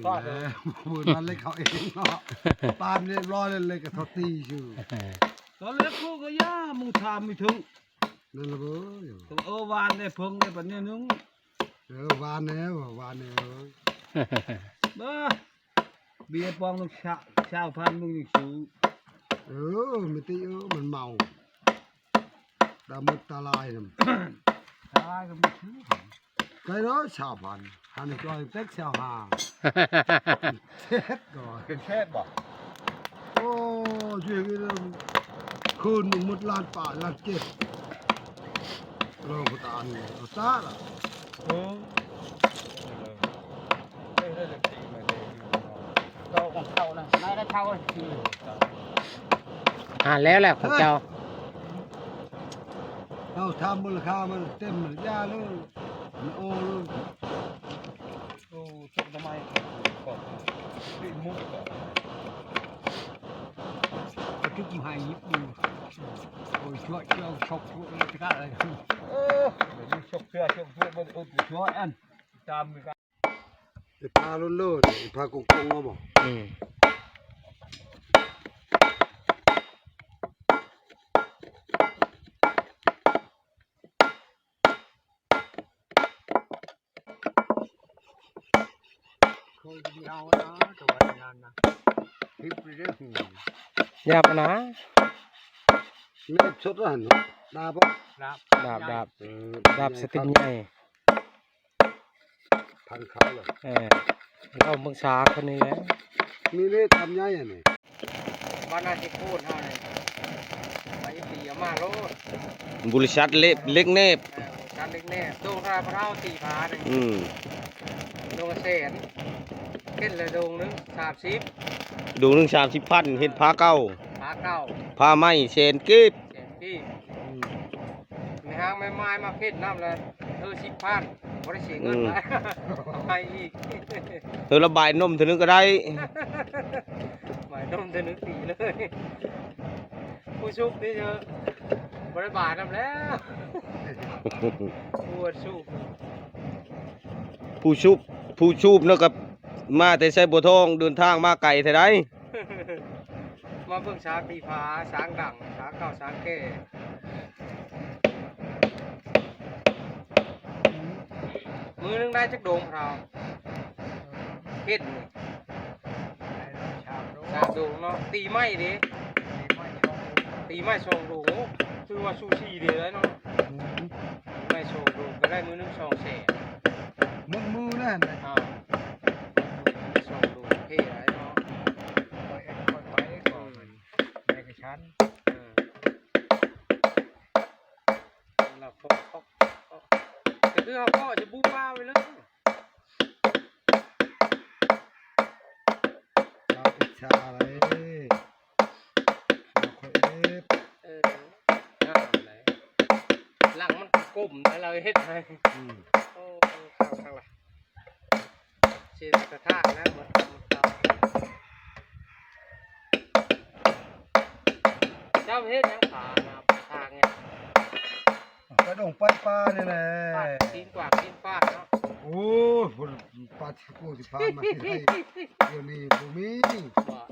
ປາດເອີຍ ມື້ນັ້ນເລີຍເຂົາເອງເນາະ ປາດຮຽບຮ້ອຍແລ້ວເລີຍກໍເຂົາຕີຊື່ ຕອນແລກກູກໍຢ່າ ມຶງຖາມມີເຖິງ ນັ້ນລະເບີ ເອີ ຫວານແດ່ເພິ່ງແດ່ບັດນີ້ໜຶ່ງ ເອີ ຫວານແດ່ ຫວານແດ່ ເບີ ເບຍປອງໜຶ່ງຊາວພັນ ມຶງຍັງຊື້ ເອີ ແມ່ນຕິ ເອີ ມັນເມົາ ຕາໝົດຕາລາຍນຳ ຕາລາຍກໍມີຊື້ ໄກເນາະ ຊາວພັນ ຫັ້ນຈ່ອຍເຕັກຊາວຫ້າ ເຊັດກໍ ເປັນເຊັດບໍ່? ໂອ້ ເສຍເງິນຄືນໝົດລ້ານປາຍ ລ້ານເຈັດ ລອງກະຕານ ເອົາຕາລະ ເອີ ເອີ ເອີ ເອີ ເອີ ເອົາຂອງເຂົານະ ນາຍໄດ້ເຊົ່າ ອ່າ ແລ້ວແຫຼະຂອງເຈົ້າ ເຮົາຖາມມູນຄ່າມັນເຕັມ ຢ່າເລີຍ ມັນໂອເລີຍ ໂອ້ ຈົກທຳໄມ ຕິດມຸກ ກະຈຸກໃຫ້ຍິບຢູ່ ໂອ້ຍ ຊ່ວຍ ຊ່ວຍ ຊົກ ຊ່ວຍ ເອີ ດຽວນີ້ຊົກເທື່ອ ຊົກເທື່ອ ບໍ່ໄດ້ເອີ້ນຊ່ວຍອັນ ຕາມ ໄອ້ພາໂລດໆ ໄອ້ພາກົງໆ ເອົາບໍ່? ອືມ ເຄີຍກິນເຫຼົ້ານະ ແຕ່ວ່າງານນະ ທິບເລີຍເດີ ຫຍັບນະ ແມ່ນສົດຫັ້ນ ດາບບໍ່? ດາບ ດາບ ດາບ ເອີ ດາບສະຕິງໃຫຍ່ ພັນເຂົາເລີຍ ເອີ ເຮົາເບິ່ງສາຄົນນີ້ແຫຼະ ນີ້ເດ້ ຄຳໃຫຍ່ອັນນີ້ ບ້ານນາຊິໂຄນເຮົານີ້ ໄປຕີເອົາມາໂລດ ບໍລິສັດເຫຼັກ ເຫຼັກແນບ ເອີ ບໍລິສັດເຫຼັກແນບ ໂດງເທົ່າໃດພະເຖົ້າຕີຜານີ້ ອືມ ໂດງລະແສນ ເຮັດລະໂດງໜຶ່ງສາມສິບ ໂດງໜຶ່ງສາມສິບພັນ ເຮັດຜາເກົ່າ ຜາເກົ່າ ຜາໃໝ່ແສນກີບ ແສນກີບ ອືມ ແມ່ຮ້າງແມ່ໝ້າຍມາເຮັດນຳລະ ເອີ ສິບພັນ ບໍ່ໄດ້ເສຍເງິນ ອືມ ຫຼາຍ ເອົາໃຫ້ອີກ ເອີ ລະບາຍນົມເທື່ອໜຶ່ງກໍໄດ້ ບາຍນົມເທື່ອໜຶ່ງດີເລີຍ ຜູ້ສູບນີ້ເອີ ບໍ່ໄດ້ບາຍນຳແລ້ວ ຜູ້ສູບ ຜູ້ສູບ ຜູ້ສູບນັ້ນກໍມາແຕ່ໄຊບົວທອງ ເດີນທາງມາໄກແທ້ໃດ. ມາເບິ່ງສາງຕີຜາ ສາງດັງ ສາງເກົ່າສາງແກ່ ມື້ໜຶ່ງໄດ້ຈັກໂດງພະເຖົ້າ ເຮັດນີ້ ສາມໂດງເນາະ ຕີໄມ້ເດ້ ຕີໄມ້ສອງໂດງ ໂອ້ ຖືວ່າສູສີເດ້ເນາະ ໄມ້ສອງໂດງກໍໄດ້ມື້ໜຶ່ງສອງແສນ ໝົດມື້ແລ້ວຫັ້ນນະ ສອງໂດງເພຫຼາຍເນາະ ຄ່ອຍເຮັດຄ່ອຍໄປ ອືມ ແມ່ກະຊັ້ນ ເອີ ລາວເຄາະ ເຄາະ ເຄາະ ກໍຄືເຮົາເຄາະຈະບູບາໄວ້ເລີຍ ລາວອິດສາເລີຍ ເອີ ງາມເລີຍ ຫຼັງມັນກົມນະ ລາວເຮັດໃຫ້ ອືມ ໂອ້ ຄັກໆ ລະ ຊິໄດ້ຕະຖາງແລ້ວ ໝົດ ເຈົ້າເຮັດຫຍັງຂານະ ປະທາງນີ້ ໄປດົງໄປປ່ານີ້ແຫຼະ ປາດຕີນກວາງຕີນປາດເນາະ ໂອ້ຍ ປາດຊິກູຊິຜ່ານມາ ດຽວນີ້ບໍ່ມີ ບໍ່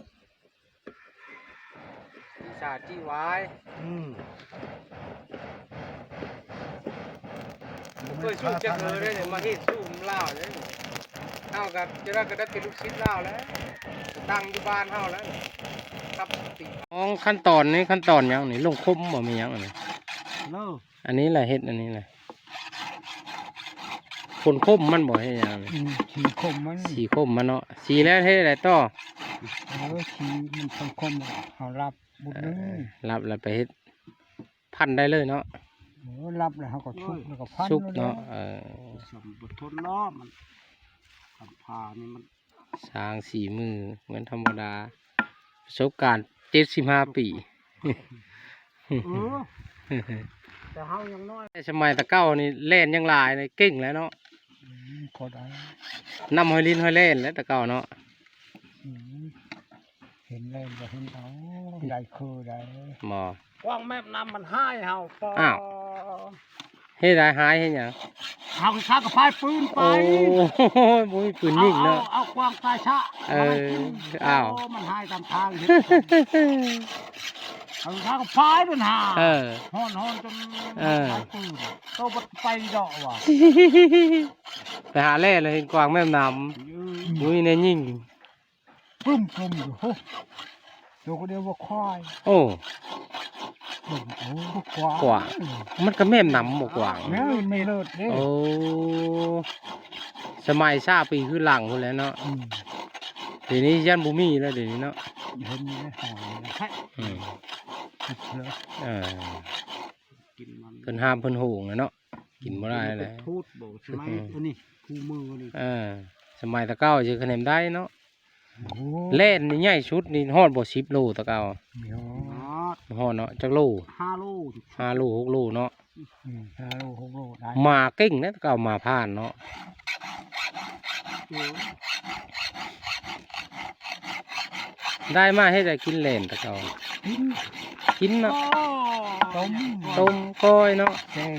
ວິຊາຈີວາຍ ອືມ ບໍ່ເຄີຍສູ້ຈັກເທື່ອເດ້ ມາເຮັດສູ້ນຳລາວເດ້ ເຮົາກໍຈະໄດ້ ກໍໄດ້ເປັນລູກສິດລາວແລ້ວ ຕັ້ງຢູ່ບ້ານເຮົາແລ້ວ ກັບປີ ຂອງຂັ້ນຕອນນີ້ ຂັ້ນຕອນຫຍັງນີ້ ລົງຄົມບໍ່ ມີຫຍັງອັນນີ້ ເນາະ ອັນນີ້ແຫຼະ ເຮັດອັນນີ້ແຫຼະ ຂົນຂົມມັນບໍ່ ເຮັດຫຍັງນີ້ ອືມ ສີຂົມມັນ ສີຂົມມັນເນາະ ສີແລ້ວເຮັດໃດຕໍ່ ເອີ ສີມັນຂົມໆ ເຮົາລັບບຸດໜຶ່ງ ເອີ ລັບແລ້ວໄປເຮັດ ພັນໄດ້ເລີຍເນາະ ເອີ ລັບແລ້ວເຮົາກໍຊຸບ ແລ້ວກໍພັນ ຊຸບເນາະ ເອີ ສົມບໍ່ທົນເນາະ ມັນ ພັນຜ້ານີ້ມັນ ສ້າງສີມື ແມ່ນທຳມະດາ ປະສົບການເຈັດສິບຫ້າປີ ເອີ ແຕ່ເຮົາຍັງນ້ອຍ ແຕ່ສະໄໝແຕ່ເກົ່ານີ້ແລ່ນຍັງຫຼາຍເກັ່ງແຫຼະເນາະ ອືມ ກໍໄດ້ ນຳຮອຍຫຼິ້ນຮອຍແລ່ນແຫຼະແຕ່ເກົ່າເນາະ ອືມ ເຫັນແລ້ວບໍ່ເຫັນເອົາ ໄດ້ຄືໄດ້ ບໍ່ ກວ້າງແມບນ້ຳມັນຫາຍເຮົາ ປອ ອ້າວ ເຮັດໃດ ຫາຍເຮັດຫຍັງ? ເອົາຂ້າກໍພາຍປືນໄປ. ໂອ້ຍ ບໍ່ມີປືນຍິງເນາະ. ເອົາ ເອົາ ເອົາກວາງຕາຍຊະ. ເອີ ເອົາ ມັນຫາຍຕາມທາງເຮັດ. ເອົາຂ້າກໍພາຍມັນຫາ. ເອີ ຮ້ອນໆ ຈົນ ເອີ ພາຍປືນ. ໂຕບໍ່ໄປດອກວ່າ ໄປຫາແລ່ແລ້ວເຫັນກວາງແມ່ນນຳ. ເອີ ບໍ່ມີແນວຍິງ. ປຶ້ມໆ ຢູ່. ໂຫ ໂຕກໍດຽວວ່າຄວາຍ. ໂອ້ ເບິ່ງ ໂອ້ ກວ້າງ ກວ້າງ. ມັນກໍແມ່ນນຳບໍ່ກວ້າງ. ແມ່ນ ແມ່ນເລີດເດ້. ໂອ້ ສະໄໝຊາວປີຄືຫຼັງພຸ້ນແຫຼະເນາະ. ອືມ ດຽວນີ້ຢ້ານບໍ່ມີແລ້ວ ດຽວນີ້ເນາະ. ເຫັນຢູ່ໃນຫອຍນີ້. ອືມ ເອີ ກິນມັນ ເພິ່ນຫ້າມເພິ່ນໂຫງແຫຼະເນາະ. ກິນບໍ່ໄດ້ແຫຼະ. ເພິ່ນພູດບໍ່ ສະໄໝ ອືມ ອັນນີ້ ຄູ່ມື້ນີ້. ເອີ ສະໄໝແຕ່ເກົ່າຊິຂະແໜມໄດ້ເນາະ. ໂອ້ ແລ່ນນີ້ໃຫຍ່ສຸດນີ້ຮອດບໍ່ ສິບໂລແຕ່ເກົ່າ? ບໍ່ຮອດ. ບໍ່ຮອດເນາະ. ຈັກໂລ? ຫ້າໂລ ຫ້າໂລ ຫົກໂລເນາະ. ອືມ ຫ້າໂລ ຫົກໂລໄດ້. ໝາເກັ່ງນະ ແຕ່ເກົ່າໝາຜ່ານເນາະ. ໂອ້ຍ ໄດ້ມາເຮັດໃຫ້ກິນແລ່ນແຕ່ເກົ່າ. ກິນ ກິນເນາະ. ໂອ້ ຕົ້ມ ຕົ້ມກ້ອຍເນາະ. ແກງ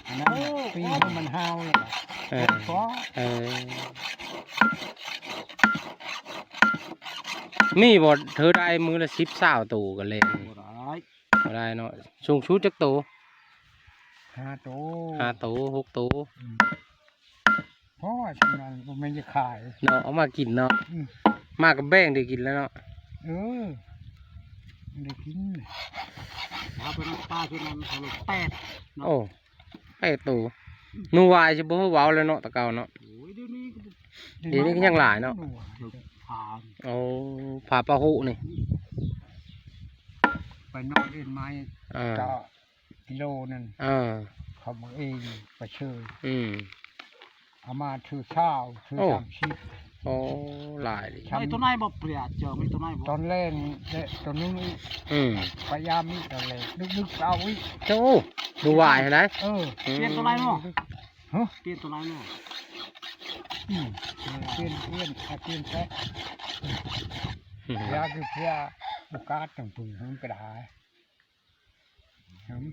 ອັນນັ້ນ ໂອ້ ປີ້ງໃຫ້ມັນຫາວແລ້ວກໍ ເອີ ເອີ ມີບໍ່ ເທື່ອໃດມື້ລະສິບ ຊາວໂຕກໍແລ່ນ? ບໍ່ໄດ້ ບໍ່ໄດ້ເນາະ. ສູງສຸດຈັກໂຕ? ຫ້າໂຕ ຫ້າໂຕ ຫົກໂຕ. ອືມ ພໍຊ່ຳນັ້ນ ບໍ່ແມ່ນຈະຂາຍເນາະ ເອົາມາກິນເນາະ. ອືມ ມາກໍແບ່ງໄດ້ກິນແລ້ວເນາະ. ເອີ ໄດ້ກິນ. ເອົາໄປນຳປາຄືນັ້ນ ເອົາໂລດແປດເນາະ. ໂອ້ ແປດໂຕ. ໜູວາຍຊິບໍ່ເວົ້າແລ້ວເນາະ ແຕ່ເກົ່າເນາະ. ໂອ້ຍ ດຽວນີ້ ດຽວນີ້ກໍຍັງຫຼາຍເນາະ. ໂອ້ ຜາປາຫຸນີ້ ໄປນອນເອນໄມ້ ເອີ ກໍ ກິໂລໜຶ່ງ. ເອີ ເຂົາມາເອງ ປາເຊີຍ. ອືມ ເອົາມາຖືຊາວ ຖື ໂອ້ ສາມສິບ. ໂອ້ ຫຼາຍເດ. ໄດ້ຕົວໃນບໍ່ ປຽດເຈີ ມີຕົວໃນບໍ່? ຕອນແລງແລະຕົວໜຶ່ງອີກ. ອືມ ພະຍາຍາມອີກ ຕອນແລງ ດຶກໆ ເອົາອີກ. ໂອ້ ດູຫວາຍຫັ້ນນະ. ເອີ ອືມ ປ່ຽນຕົວໃນບໍ່? ຮະ ປ່ຽນຕົວໃນບໍ່? ອືມ ປ່ຽນ ປ່ຽນ ປ່ຽນແທ້. ອືມ ເພຍຄືເພຍ ໂອກາດຈັ່ງປຶງ ມັນກໍໄດ້. ຫືມ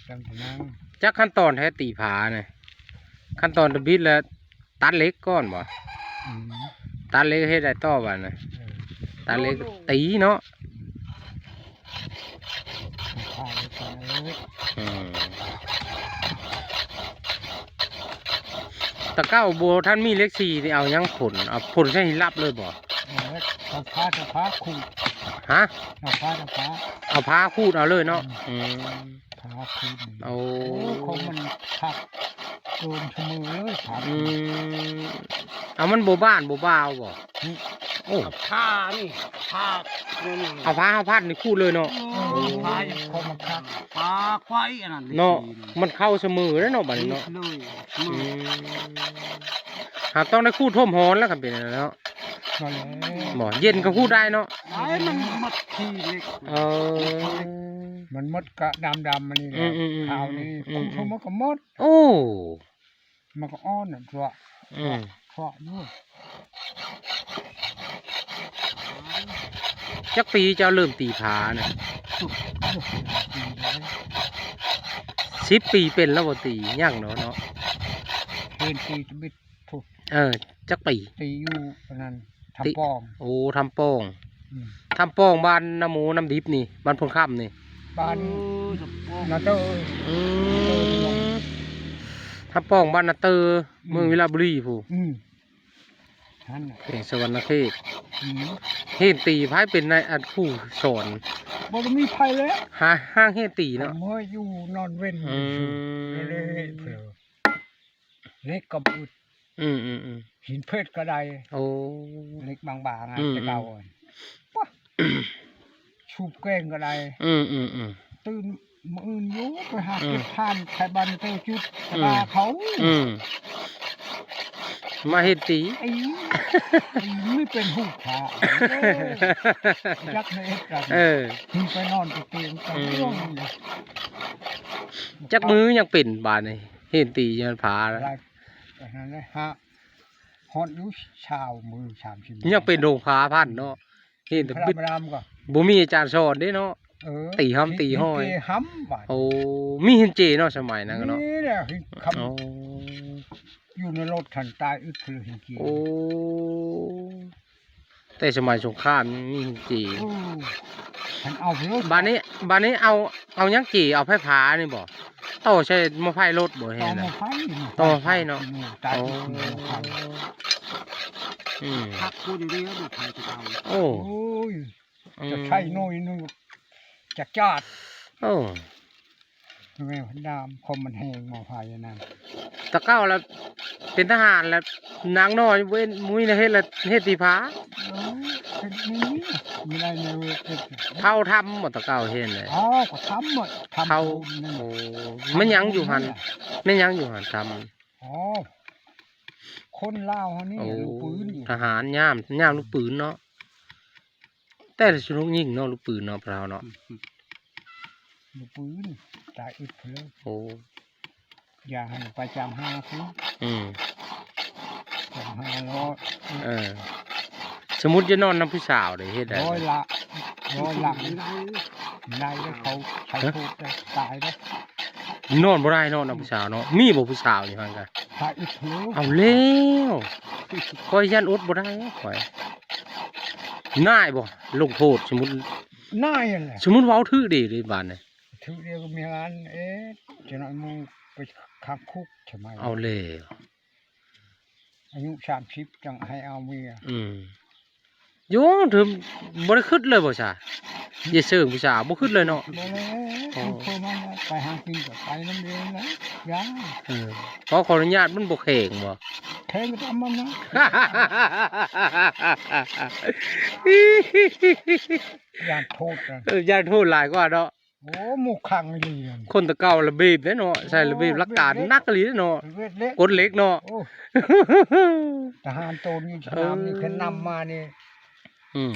ຈັ່ງນັ້ນ ຈັກຂັ້ນຕອນແທ້ຕີຜານະ? ຂັ້ນຕອນທຳອິດແລ້ວຕັດເຫຼັກກ່ອນບໍ່? ອືມ ຕັດເຫຼັກເຮັດໃດຕໍ່ບາດນະ? ເອີ ຕັດເຫຼັກຕີເນາະ. ອືມ ແຕ່ເກົ່າບໍ່ທັນມີເຫຼັກສີນີ້ ເອົາຫຍັງພົ່ນ? ເອົາພົ່ນໃສ່ຫີນລັບເລີຍບໍ່? ເອົາຜ້າ ເອົາຜ້າຂູດ. ຮະ? ເອົາຜ້າ ເອົາຜ້າ ເອົາຜ້າຂູດເອົາເລີຍເນາະ. ອືມ ອືມ ຜ້າຂູດ. ໂອ້ ໂອ້ ຂອງມັນຄັກ ໂດນສະເໝີເລີຍ. ອືມ ເອົາມັນບໍ່ບານບໍ່ບາວບໍ່? ໂອ້ ເອົາຜ້ານີ້ ຜ້ານີ້ ເອົາຜ້າເອົາພັນນີ້ຂູດເລີຍເນາະ. ເອີ ຜ້າຂອງມັນຄັກ ປາຄວາຍອັນນັ້ນເນາະ. ມັນເຂົ້າສະເໝີເດ້ເນາະ ບາດນີ້ເນາະ. ອືມ ຫາຕ້ອງໄດ້ຂູດຮົ່ມຮ້ອນແລ້ວ ຄັນເປັນອັນນັ້ນເນາະ. ບໍ່ ເຢັນກໍຂູດໄດ້ເນາະ. ໄດ້ ມັນໝົດຂີ້ເຫຼັກ. ເອີ ມັນໝົດກະດຳໆ ອັນນີ້ແຫຼະ. ອືມໆໆ ຂາວນີ້ ອືມໆໆ ຂູດເທົ່າໃດກໍໝົດ. ໂອ້ ມັນກໍອ່ອນນະ ຕົວະ ອືມ ຕົວະຢູ່. ຈັກປີເຈົ້າເລີ່ມຕີຜານະ? ສິບປີເປັນແລ້ວບໍ່ຕີ? ຍັງເນາະ ເນາະ ເປັນຕີຕະບິດພຸ້ນ. ເອີ ຈັກປີ? ຕີຢູ່ອັນນັ້ນ ທຳປອງ. ໂອ້ ທຳປອງ. ອືມ ທຳປອງ ບ້ານນາໂມ ນ້ຳດິບນີ້ ບ້ານໂພນຄຳນີ້ ບ້ານ ເອີ ທຳປອງ ນາເຕີ. ອືມ ທຳປອງ ບ້ານນາເຕີ ອືມ ເມືອງວິລະບູລີພຸ້ນ. ອືມ ຫັ້ນນະ ແຂວງສະຫວັນນະເຂດ. ອືມ ເຫັນຕີໃຜເປັນນາຍ ອັນຄູສອນ? ບໍ່ໄດ້ມີໃຜແລ້ວ ຫາ ຫາເຫັນຕີເນາະ. ເມື່ອຢູ່ນອນເວັນ. ອືມ ເລີຍເຜີ ເຫຼັກກໍບໍ່ອຶດ. ອືມໆໆ ຫີນເພັດກໍໄດ້. ໂອ້ ເຫຼັກບາງໆ ອືມໆ ແຕ່ເກົ່າ ປະ ສູບແກງກໍໄດ້. ອືມໆໆ ຕື່ນມື້ອື່ນຢູ່ ໄປຫາ ອືມ ເກັບຖ່ານໄຂບ້ານເຕີຈຸດ ອືມ ຕະກາເຂົາ. ອືມ ມາເຮັດຕີ ໄອ້ ໄອ້ນີ້ເປັນຫູກຂາ ເອີ ຈັກໃຫ້ເຮັດກັນ. ເອີ ຂຶ້ນໄປນອນຢູ່ເຕີງກັນ. ອືມ ເລື່ອງນີ້ ຈັກມື້ຍັງເປັນບາດນີ້ ເຫັນຕີຢູ່ຫັ້ນຜາ. ຫຼາຍ ອັນນັ້ນແຫຼະ ຫາ ຮອດຢູ່ຊາວມື້ ສາມສິບມື້ ຍັງເປັນໂຮງພາພັນເນາະ. ເຫັນແຕ່ ພະລາມ ບໍ່ມີອາຈານສອນເດ້ເນາະ. ເອີ ຕີຫຳຕີຫອຍ ຫີນເຈຫຳບາດ ໂອ້ ມີຫີນເຈເນາະ ສະໄໝນັ້ນກໍເນາະ ມີແລ້ວ ຫີນຄຳ ໂອ້ ຢູ່ໃນລົດຫັ້ນ ຕາຍອຶດເລີຍຫີນເຈ ໂອ້ ແຕ່ສະໄໝສົງຄາມມີຫີນເຈ ເອີ ຄັນເອົາເລີຍ ບາດນີ້ ບາດນີ້ເອົາ ເອົາຫຍັງເຈ ເອົາໄຟຟ້ານີ້ບໍ່? ຕໍ່ໃສ່ໝໍ້ໄຟລົດບໍ່ ເຮັດ ຕໍ່ໝໍ້ໄຟນີ້ ຕໍ່ໝໍ້ໄຟເນາະ ເອີ ຕາຍ ໂອ້ ເປັນໝໍ້ໄຟ ອືມ ຄັກໂຄດຢູ່ເດ້ ໝໍ້ໄຟແຕ່ເກົ່າ ໂອ້ ໂອ້ຍ ອືມ ຈະໃຊ້ໜ້ອຍໜຶ່ງ ຈະຈາດ ໂອ້ ແມ່ນດາມ ຄວາມມັນແຮງໝໍ້ໄຟອັນນັ້ນ ແຕ່ເກົ່າລະເປັນທະຫານລະ ນາງນ້ອຍບໍ່ເຫັນ ບໍ່ມີແນວເຮັດລະ ເຮັດຕີຜາ ເອີ ເຮັດນີ້ ມີໄດ້ແນວເຮັດ ເຜົາທຳບໍ່ ແຕ່ເກົ່າເຮັດນະ ອໍ ກໍທຳໝົດ ທຳ ເຜົາ ໂອ້ ແມ່ນຫຍັງຢູ່ຫັ້ນ ແມ່ນຫຍັງຢູ່ຫັ້ນທຳ ອໍ ຄົນລາວເຮົານີ້ ໂອ້ ລູກປືນຢູ່ ທະຫານຍາມ ຍາມລູກປືນເນາະ ແຕ່ລະຊຸກຍິງເນາະ ລູກປືນເນາະ ພວກເຮົາເນາະ ອືມ ລູກປືນ ຕາຍອຶດເລີຍ ໂອ້ ຢ່າໃຫ້ໄປຈາມຫາຄື ອືມ ຈາມຫາເນາະ ເອີ ສົມມຸດຈະນອນນຳຜູ້ສາວເດ້ ເຮັດໄດ້ ຮ້ອຍລະ ຮ້ອຍຫຼັງ ໄດ້ເດ້ ເຂົາໃສ່ໂທດໄດ້ ຕາຍເດ້ ນອນບໍ່ໄດ້ເນາະ ນຳຜູ້ສາວເນາະ ມີບໍ່ຜູ້ສາວຢູ່ຫັ້ນກະ ຕາຍອີກເລີຍ ເອົາແລ້ວ ຂ້ອຍຢ້ານອົດບໍ່ໄດ້ຂ້ອຍ ນາຍບໍ່ ລົງໂທດ ສົມມຸດ ນາຍຫັ້ນແຫຼະ ສົມມຸດເວົ້າຖືກເດ້ ເດ້ບາດນີ້ ຖືກເດ້ ກໍມີອັນ ເອະ ຈະໜ້ອຍໝູ່ໄປຂັງຄຸກ ສະໄໝ ເອົາແລ້ວ ອາຍຸສາມສິບຈັ່ງໃຫ້ເອົາເມຍ ອືມ ໂຍ ຖື ບໍ່ໄດ້ຄິດເລີຍບໍ່ຊະ ຢ່າເຊີງຜູ້ສາວ ບໍ່ຄິດເລີຍເນາະ ບໍ່ແລ້ວ ອໍ ເພິ່ນມາໄປຫາກິນກໍໄປນຳເອງແຫຼະ ຢ່າ ເອີ ຂໍ ຂໍອະນຸຍາດມັນບໍ່ແຂງບໍ່ ແຂງກໍທຳມັນນະ ຢ້ານໂທດນະ ເອີ ຢ້ານໂທດຫຼາຍກວ່າເນາະ ໂອ້ ໝູ່ຄັງອີ່ຫຼີ ຄົນແຕ່ເກົ່າລະເບບເດ້ເນາະ ໃສ່ລະເບບຫຼັກການໜັກອີ່ຫຼີເນາະ ກົດເຫຼັກເນາະ ໂອ້ ທະຫານໂຕນຢູ່ສະໜາມນີ້ ເອີ ເພິ່ນນຳມານີ້ ອືມ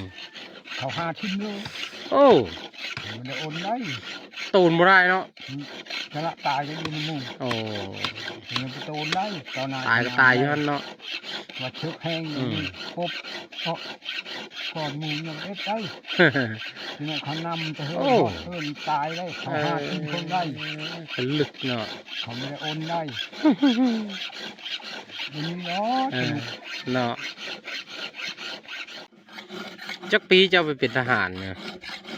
ເຂົາຫາຖິ້ມເລີຍ ໂອ້ ມັນໄດ້ອົນໄດ້ ໂຕນບໍ່ໄດ້ເນາະ ອືມ ສະລະຕາຍກໍຢູ່ນຳໝູ່ ໂອ້ ມັນໄປໂຕນໄດ້ ຕອນນັ້ນຕາຍກໍຕາຍຢູ່ຫັ້ນເນາະ ວ່າເຖິກແຮງ ອືມ ປົບ ເພາະ ກ່ອນໝູ່ຍັງເອັດໄດ້ ພີ່ນ້ອງເຂົານຳແຕ່ເຮືອນ ໂອ້ ຮອດເຮືອນຕາຍໄດ້ ເຂົາຫາກິນຄົນໄດ້ ເອີ ເຂົາລຶກເນາະ ເຂົາບໍ່ໄດ້ອົນໄດ້ ບໍ່ມີດອກ ເອີ ເນາະ ຈັກປີເຈົ້າໄປເປັນທະຫານນະ?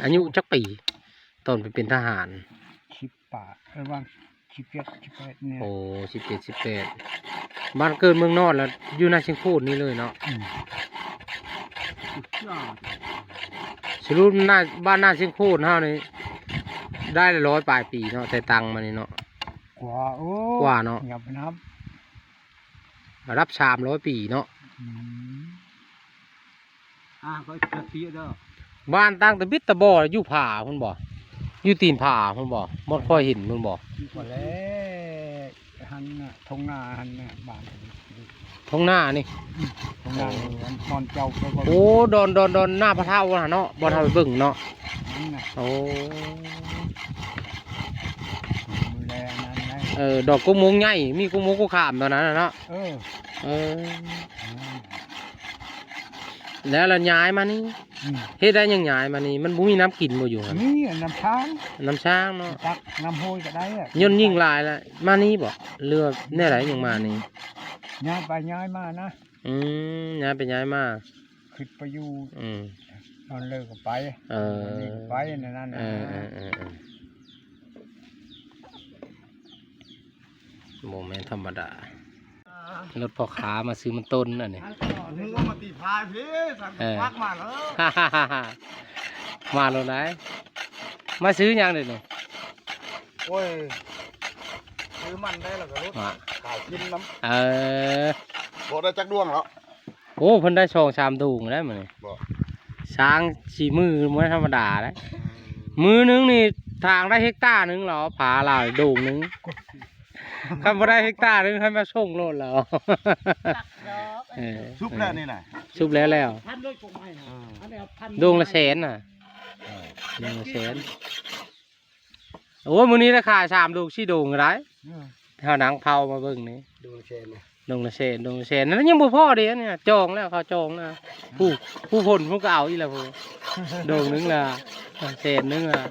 ອາຍຸຈັກປີຕອນໄປເປັນທະຫານ? ສິບປາຍ ລະຫວ່າງ ສິບເຈັດ ສິບແປດນີ້ ໂອ້ ສິບເຈັດ ສິບແປດ ບ້ານເກີດເມືອງນອນ ລະຢູ່ນາຊຽງໂຄນນີ້ເລີຍເນາະ ອືມ ສະຫຼຸບນາ ບ້ານນາຊຽງໂຄນເຮົານີ້ ໄດ້ລະຮ້ອຍປາຍປີເນາະ ແຕ່ຕັ້ງມານີ້ເນາະ ກວ່າ ໂອ້ ກວ່າເນາະ ຢ່າໄປນັບ ລະດັບສາມຮ້ອຍປີເນາະ ອືມ ອ່າ ຂ້ອຍຈັກປີເດີ ບ້ານຕັ້ງແຕ່ບິດຕະບໍ່ ຢູ່ຜາພຸ້ນບໍ່? ຢູ່ຕີນຜາພຸ້ນບໍ່? ບໍ່ຄ່ອຍເຫັນພຸ້ນບໍ່? ບໍ່ແລ້ວ ຫັ້ນນະ ທົ່ງນາຫັ້ນນະ ບ້ານທົ່ງນານີ້ ອືມ ທົ່ງນາ ໂອ້ ອັນຕອນເຈົ້າໄປບໍ່ ໂອ້ ດອນ ດອນ ດອນນາພະເທົາຫັ້ນເນາະ ບ່ອນເຮົາໄປເບິ່ງເນາະ ນັ້ນນະ ໂອ້ ແລນັ້ນນະ ເອີ ດອກກົກມ່ວງໃຫຍ່ ມີກົກມ່ວງກົກຂາມຕອນນັ້ນນະເນາະ ເອີ ເອີ ອືມ ແລ້ວລະຍ້າຍມານີ້ ອືມ ເຮັດໄດ້ຫຍັງຍ້າຍມານີ້ ມັນບໍ່ມີນ້ຳກິນບໍ່ຢູ່ຫັ້ນ? ມີນ້ຳຊາງ ນ້ຳຊາງເນາະ ຕັກນ້ຳຫ້ວຍກໍໄດ້ ຍ້ອນຍິງຫຼາຍລະ ມານີ້ບໍ່ ຫຼືວ່າແນວໃດຫຍັງມານີ້? ຍ້າຍໄປຍ້າຍມານະ ອືມ ຍ້າຍໄປຍ້າຍມາ ຂຶ້ນໄປຢູ່ ອືມ ນອນເລີກກໍໄປ ເອີ ນອນເລີກກໍໄປ ນັ້ນນະ ເອີ ເອີ ເອີ ບໍ່ແມ່ນທຳມະດາ ລົດພໍ່ຄ້າມາຊື້ມັນຕົ້ນອັນນີ້ ເອົາມາຕີພາຍພີ້ ເອີ ມາໂລດໄດ໋ ມາຊື້ຫຍັງເດນີ້? ໂອ້ຍ ຊື້ມັນໄດ້ແລ້ວກໍລົດ ມາ ຂາຍກິນນຳ ເອີ ບໍ່ໄດ້ຈັກດວງແລ້ວ ໂອ້ ເພິ່ນໄດ້ສອງສາມໂດງແລ້ວມື້ນີ້ ບໍ່ ຊ້າງສີມືບໍ່ທຳມະດາເດ້ ອືມ ມື້ໜຶ່ງນີ້ທາງໄດ້ເຮັກຕາໜຶ່ງແລ້ວ ຜາຫຼາຍໂດງໜຶ່ງ ຄັນບໍ່ໄດ້ເຮັກຕາໜຶ່ງໃຫ້ມາສົ່ງໂລດແລ້ວ ເອີ ສຸກແລ້ວນີ້ນະ ສຸກແລ້ວແລ້ວ ພັນໂລດກົກໄມ້ນະ ເອີ ອັນນີ້ພັນ ໂດງລະແສນນະ ເອີ ໂດງລະແສນ ໂອ້ຍ ມື້ນີ້ໄດ້ຂາຍສາມໂດງສີ່ໂດງກໍໄດ້ ເອີ ເຮົານັ່ງເຜົາມາເບິ່ງນີ້ ໂດງລະແສນນະ ດົງລະແສນ ດົງລະແສນ ນັ້ນຍັງບໍ່ພໍເດ້ ອັນນີ້ຈອງແລ້ວ ເຂົາຈອງແລ້ວ ຜູ້ ຜູ້ພົ້ນເພິ່ນກໍເອົາອີກແລ້ວ ຜູ້ດົງໜຶ່ງລະແສນໜຶ່ງລະ.